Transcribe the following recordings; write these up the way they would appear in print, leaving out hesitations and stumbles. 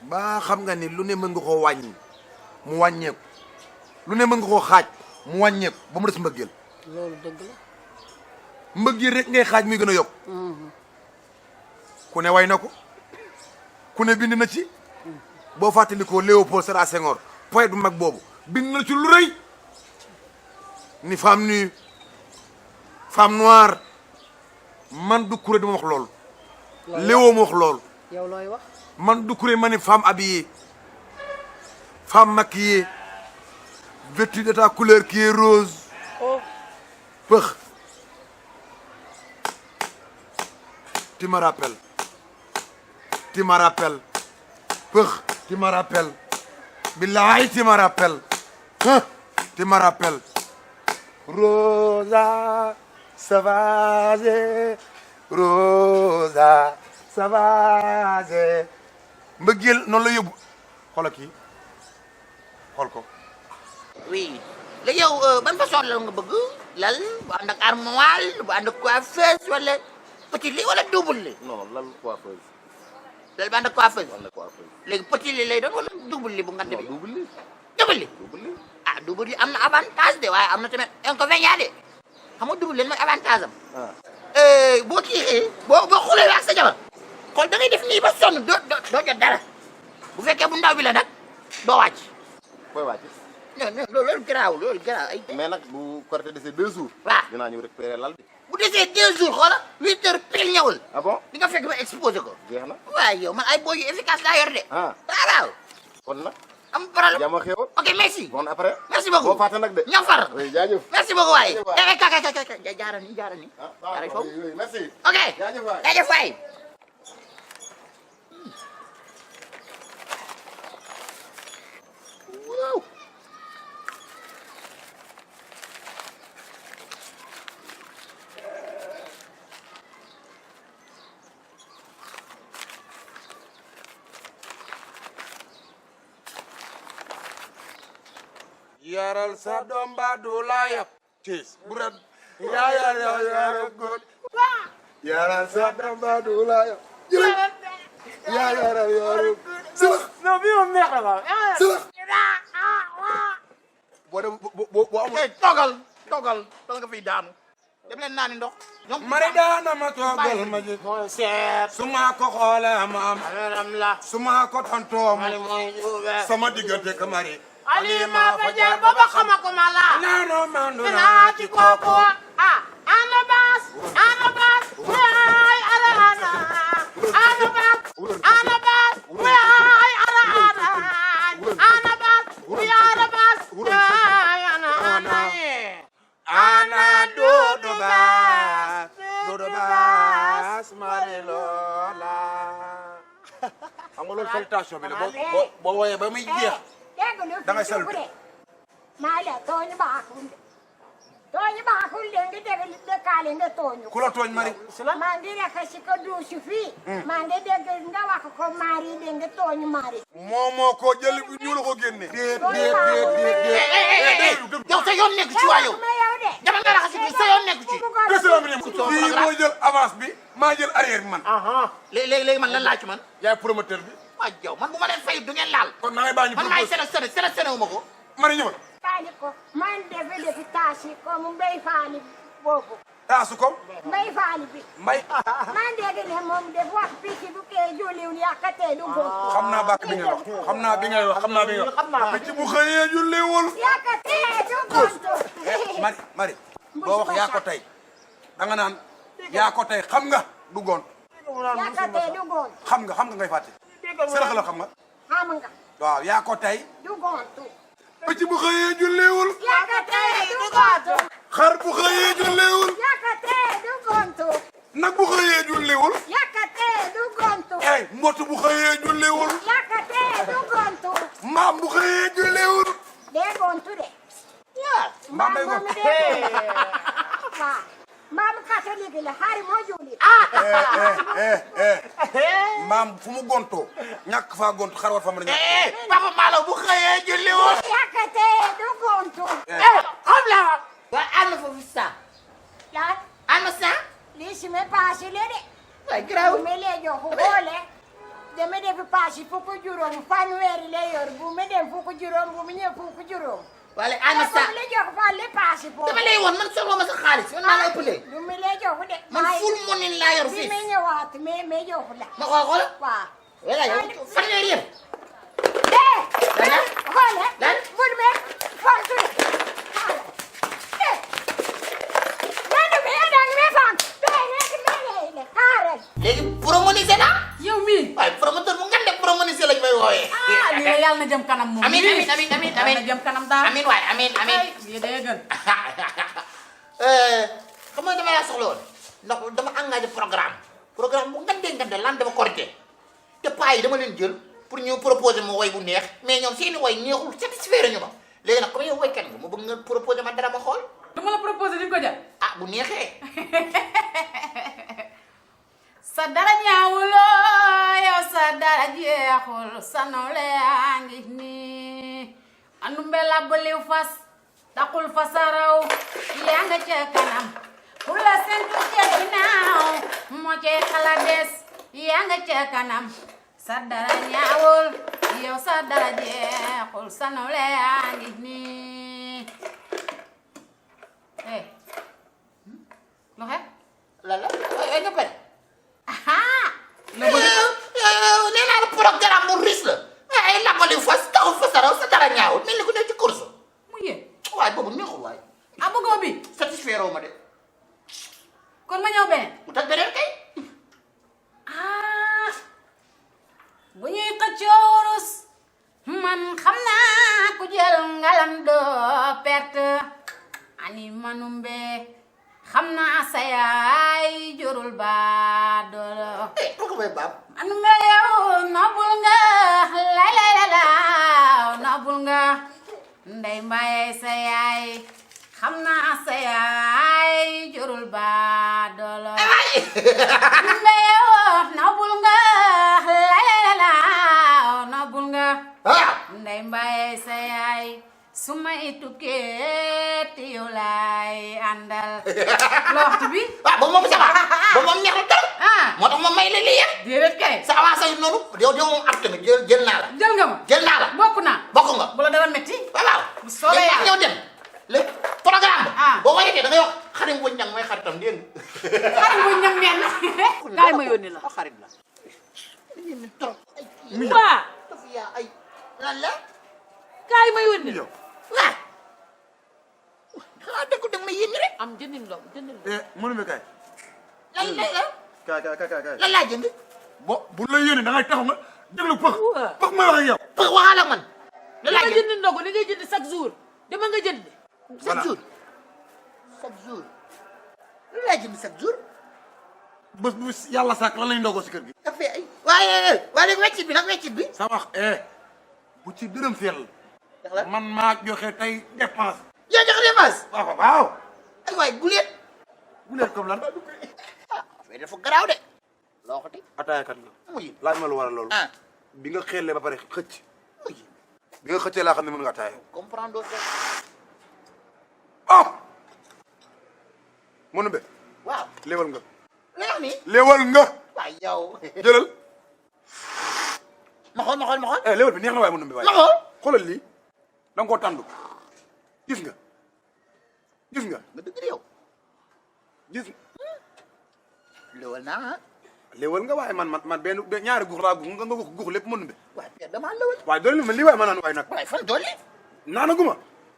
ba xam nga ni lu ne mën nga koo wàññi mu wàññeeku lu ne mën nga koo xaaj mu wàññeeku ba mu des mbëggeel. loolu dëgg la. mbëggeel rek ngay xaaj muy gën a yokk. ku ne way na ko ku ne bind na ci. boo fàttalikoo Léopold Sédar Senghor poète bu mag boobu bind na ci lu rëy ni femme nue femme noire man Doucouré dama wax loolu. Léo ma wax loolu. yow looy wax. man Doucouré ma ni femme habillée femme maquillée vêtue de ta couleur qui est rose. oh. pëx tu me rappelles tu me rappelles pëx tu me rappelles billahi tu me rappelles tu me rappelles Rosa Savage Rosa Savage mbëggeel noonu la yóbbu xoolal kii xool ko. oui léegi yow ban façon la nga bëgg lal bu ànd ak armoire bu ànd ak coiffeuse wala petit lit wala double lit. non lal coiffeuse. lal bu ànd ak coiffeuse. wala coiffeuse. léegi petit lit lay doon wala double lit bu ngand bi. double lit. double lit. double lit. ah double lit am na avantage de waaye am na tamit inconvénient de xam nga double lit mooy avantage am. boo kii boo xoolee ak sa jabar xool da ngay def nii ba sonn doo jot dara bu fekkee bu ndaw bi la nag doo wàcc. koy wàcc. non non loolu garaaw ay. mais nag bu Korité desee 2 jours. waaw dinaa ñëw récupérer lal bi. bu desee 2 jours xoola 8 heures pile ñëwul. ah bon di nga fekk ba exposé ko. jeex na. waaye yow man ay booy yu efficace laa yor de. waaw. kon nag. am problème jàmm xew. ok merci. bon après. merci beaucoup boo fàtte nag de. ñoo far. oui jaajëf. merci beaucoup waay. jaajëf waay. kay jaara ni jaara foofu. oui merci. ok jaajëf waay. jaajëf waay. waaw. yaral sa doom ba du la yab tiis bu rat yaral góor yaral sa doom ba du la yab yaral sëlax non bii moom neex na ma. sëlax boo dem boo amul toogal nga fiy daanu dem leen naani ndox. mari daana ma toogal ma ji mooy seet. su ma ko xoolee ma am la. su ma ko tontoom Mali mooy suube. sama diggante ka mari Alima fa jar baba xama ko ma la. naano mandu naa ci kooku. ana baas. waay ala ana. ana baas. waay ala ana. ana baas. waay ana ana. ana dodo baas mari loola xam nga loolu salutation bi la boo wooyee ba muy jeex da ngay saluté maa la tooñ baaxul de nga dégg dëkkaale nga tooñu ku la tooñ mari maa ngi rek si ko duusi fii maa ngi dégg nga wax ko mari de nga tooñu mari moo ko jël bu ñu la ko génne déet yow sa yoon nekk ci waa yow. ma yow de dama nga raxas bi sa yoon nekk ci. bii moo jël avance bi maa jël arrière bi man léegi man lan laa ci man. yaay promoteur bi waa jaw man bu ma leen fay du ngeen laal. kon na ngay bàyyi ñu man maay sene wu ma ko. mari ñëwal faali ko man defi taasi ko mu mbay faali boobu taasu ko mbay faali bi mbay man dégg ne moom def wax picc bu kee julliwul yàqatee du góor xam naa bàkk bi ngay wax xam naa bi ngay wax picc bu xëyee julliwul yàqatee du gontu mari boo wax yaa ko tey da nga naan yaa ko tey xam nga du gont yàqatee du gontu xam nga ngay fàtte sërëx la xam nga xam nga waaw yaa ko tey du gontu picc bu xëyee julliwul yàqatee du gontu xar bu xëyee julliwul yàqatee du gontu nag bu xëyee julliwul yàqatee du gontu mbott bu xëyee julliwul yàqatee du gontu mbaam bu xëyee julliwul dee gontu de mbaam day gontu waaw mbaam catholique la xaari moo julli mbaam fu mu gontoo ñàkk faa gontu xar war fa mën a ñàkk Papa Malo bu xëyee julliwul. yàqatee du gontu xam la waaye am na foofu saa. yaa am na saa. lii si me paasi le de waaye garaaw. me leejo ko xoole dama def paas yi fukk juróom fanweeri lay yor bu ma dem fukk juróom bu mu ñëw fukk juróom. wala ana sa la jox fa le paas yi dama lay woon man soxla ma sa xaalis man maa la ëppalee. du mi lay jox de. man full money laa yor bi fii. ma ñëwaat mais jox la. ma xool. waaw. wala yow fanweeri yëpp. dana xoole. lan bul me force la. nanu mi dang me fan. doy rek me lay le xaaral. léegi promonisé naa. yow mii. waaye promoteur mu ngeen def promonisé lañ may wooyee. ah lii la yàlla na jëm kanam moom. amiin amiin amiin amiin yàlla na jëm kanam daal. amiin waay amiin amiin. lii day gën. xam nga dama laa soxla woon ndax dama engagé programme bu ngandee lan dafa korité te paa yi dama leen jël pour ñu proposer ma woy bu neex mais ñoom seeni woy neexul satisfaire ñu ma léegi nag comme yow woykat nga ma bëgg nga proposer ma dara ma xool. du ma la proposé di nga ko jël. ah bu neexee. sa dara ñaawuloo yow sa dara jeexul sa nawle yaa ngi nii andu mbela bëliw fas taxul fasaraw yaa nga ca kanam ku la sentu ca ginnaaw moo cay xala des yaa nga ca kanam sa dara ñaawul yow sa dara jeexul sa nawle yaa ngi nii eh lu xew lan la ay nga pare. nee naa la programme bu riche la ay labali fas taxul fasaraw sa dara ñaawul mel ni ku ne ci course. mu yéen waaye boobu neexul waay. ah bëggoo bi satisfaire wu ma de. kon ma ñëw beneen bu tax beneen kay. ah bu ñuy xëccoo wurus man xam naa ku jël ngalam doo perte ani manumbe xam naa sa yaay jorul ba doolo kooku may baab. manumbe yow nobul nga lay lay la laaw nobul nga ndey mbaye sa yaay xam naa sa yaay jorul ba doolo manumbe yow nobul nga lay lay la laaw nobul nga ndey mbaye sa yaay su may tukkee te yow laay àndal. loxtu bi. waaw ba moom ça va ba moom neexul dara. moo tax ma may la lii yëpp. déedéet kay. sa avance yi noonu yow moom at tamit jël naa la. jël nga ma. jël naa la. bokk naa. bokk nga. bu la dara metti. waaw. bu soobee yàlla ñëw dem. le programme ba. ah boo woyatee da ngay wax xarim bu ñang mooy xaritam dégg nga. xarim bu ñang meen. kaay ma yónni la. xarit la. trop. waa. ay lan la. kaay ma yónni la. waaw. xanaa dëgg dëgg ma yéen rek. am jëndin ndox jëndin ndox. mënu ma kay. lan Kay. laa jënd. bu la yéene da ngay taxaw nga déglu pëx. pëx may wax ak yow. pëx waxal ak man. lan laa jënd jënd ndogu li ngay jënd chaque jour dama nga jënd. chaque jour. chaque jour. lan laa jënd chaque jour. bés bu yàlla sàkk lan lañ ndogoo si kër gi. café ay. waaye léegi weccit bi nag weccit bi. sa wax bu ci dërëm feel ndax la man maa joxe tey dépense. yaa joxe dépense. waaw. ay waay guleet. guleet comme lan. affaire dafa garaaw de. loo ko teg. ataayakat nga. muy. laaj ma lu waral loolu. bi nga xeelee ba pare xëcc. muy. bi nga xëccee laa xam ne mën nga ataaya. comprendre doo oh. mënu be. waaw. léewal nga. leex ni. léewal nga. waay yow. jëlal. ma xool. léewal bi neex na waaye mënu be waaye. ma xool. xoolal lii da nga koo tàndu gis nga. nga dëgg yow. gis léewal naa ah. léewal nga waaye man benn ñaari guux laa guux nga guux lépp mënu be. waaye Pierre damaa léewal. waaye doole ma lii waaye ma naan waaye nag. waaye fan doole. naanaguma.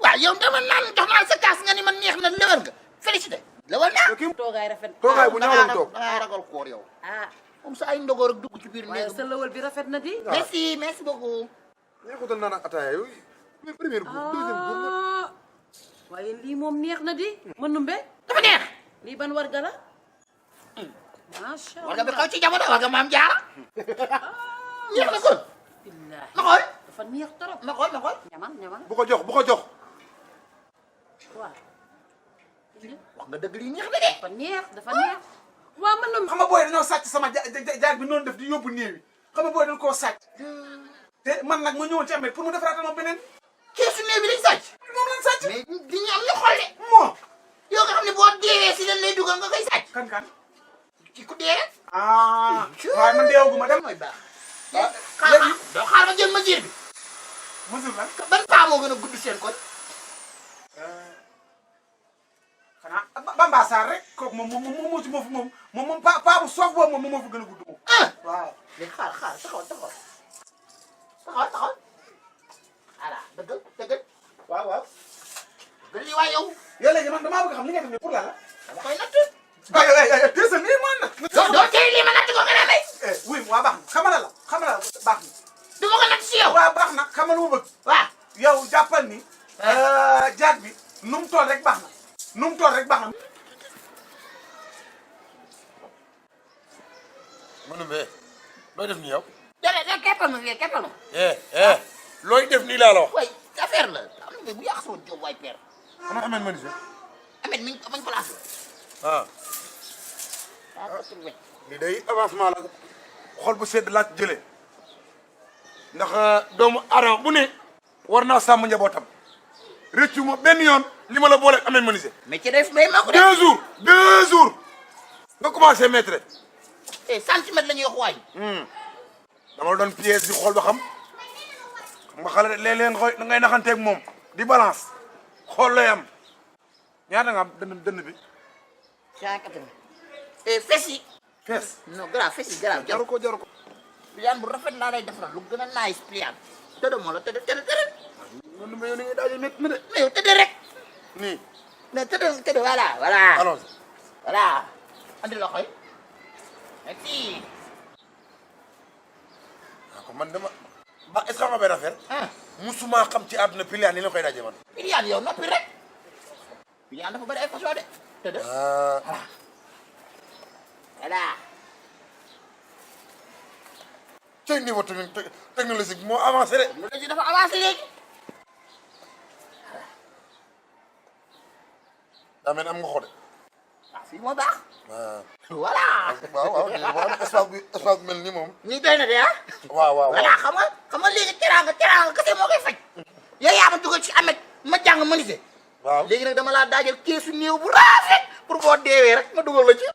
waaw yow dama naan jox naa sa kaas nga ni man neex na léwal nga félicité. léwal naa. kii toogaay rafet. toogaay bu ñaaw la toog. da ngaa ragal koor yow. ah comme ça ay ndogoo rek dugg ci biir waaye néeg. sa lëwal bi rafet na di. merci beaucoup. neexutal naan ak ataaya yooyu mais première guux deuxième guux nga. waaye lii moom neex na di. mënumbe. dafa neex. lii ban warga la. macha allah war nga bi xaw ci jamono war nga maam jaara. neex na kon. billaahi ma xool. dafa neex trop. ma xool. ñamal. bu ko jox waaw. wax nga dëgg lii neex na de. dafa neex. waaw mënumbe. xam nga booy dañoo sàcc sama jaag bi noonu def di yóbbu néew yi xam nga booy dañ koo sàcc te man nag ma ñëwoon ci amee pour mu defaraatal ma beneen keesu néew bi dañ sàcc. moom lañ sàcc. mais di ñu am ñu xool de. moo yow nga xam ne boo deewee si dañ lay dugal nga koy sàcc. kan ci ku dee rek. waaye man deewaguma dem mooy baax. xaaral doo xaar ma jël mesure bi. mesure lan. ban paa moo gën a gudd seen koñ. xanaa Bamba Sarr rek kooku moom paa bu soof boobu moom moo fa gën a gudd moom. waaw. léegi xaar taxawal. voilà dëgg. waaw. dëgg lii waay yow. yow léegi man damaa bëgg xam li nga def nii pour lan la. dama koy natt. waaw tey sa lii man nag. doo tey lii ma natt ko nga ne may. oui waa baax na xamal la baax na. du ma ko natt si yow. waaw baax na xamal lu ma bëgg. waaw. yow jàppal ni. jaag bi nu mu toll rek baax na. Manoumbe looy def nii yow. déedéet keppal ma fii keppal ma. looy def nii laa la wax. waay affaire la am na bu yàq sama jóg waay père. xanaa Ameth menuisier. Ameth mi ngi place ah. la. lii day avancement la. xol bu sedd laa ci jëlee ndax doomu aadama bu ne war naa sàmm njabootam rëccu ma benn yoon li ma la boole Ameth menuisier. mais ci def may maa ko def. 2 jours nga commencé maître. centimètre la ñuy wax waay. dama la doon pièce di xool ba xam nga xale léeg-léeg ngay naxanteeg moom di balance xool lay am ñaata nga am dënn bi. 180. fes yi. fees. non grave fes yi grave jaru ko. pliant bu rafet laa lay defaral lu gën a nice pliant. tëdd moo la tëdd. loolu ma yow ni ngay daajee métti na de. mais yow tëdd rek. nii. non tëdd voilà. allons. voilà. andi loxo yi. merci. ko man dama ba est-ce que xam nga benn affaire. musuma xam ci àdduna pliant ni la koy daajee man. pliant yow noppi rek. pliant dafa bëri ay façon de. tëdd. voilà. tey niveau technologique moo avancé de. technologie dafa avancé léegi. daa mel ni am nga ko de. fii moo baax. voilà. waaw espace bi mel ni moom. nii doy na de ah. waaw. voilà xam nga léegi teraanga kese moo koy faj. yow yaa ma dugal ci Ameth ma jàng menuisier. waaw léegi nag dama laa daajal keesu néew bu rafet pour boo deewee rek ma dugal la ci.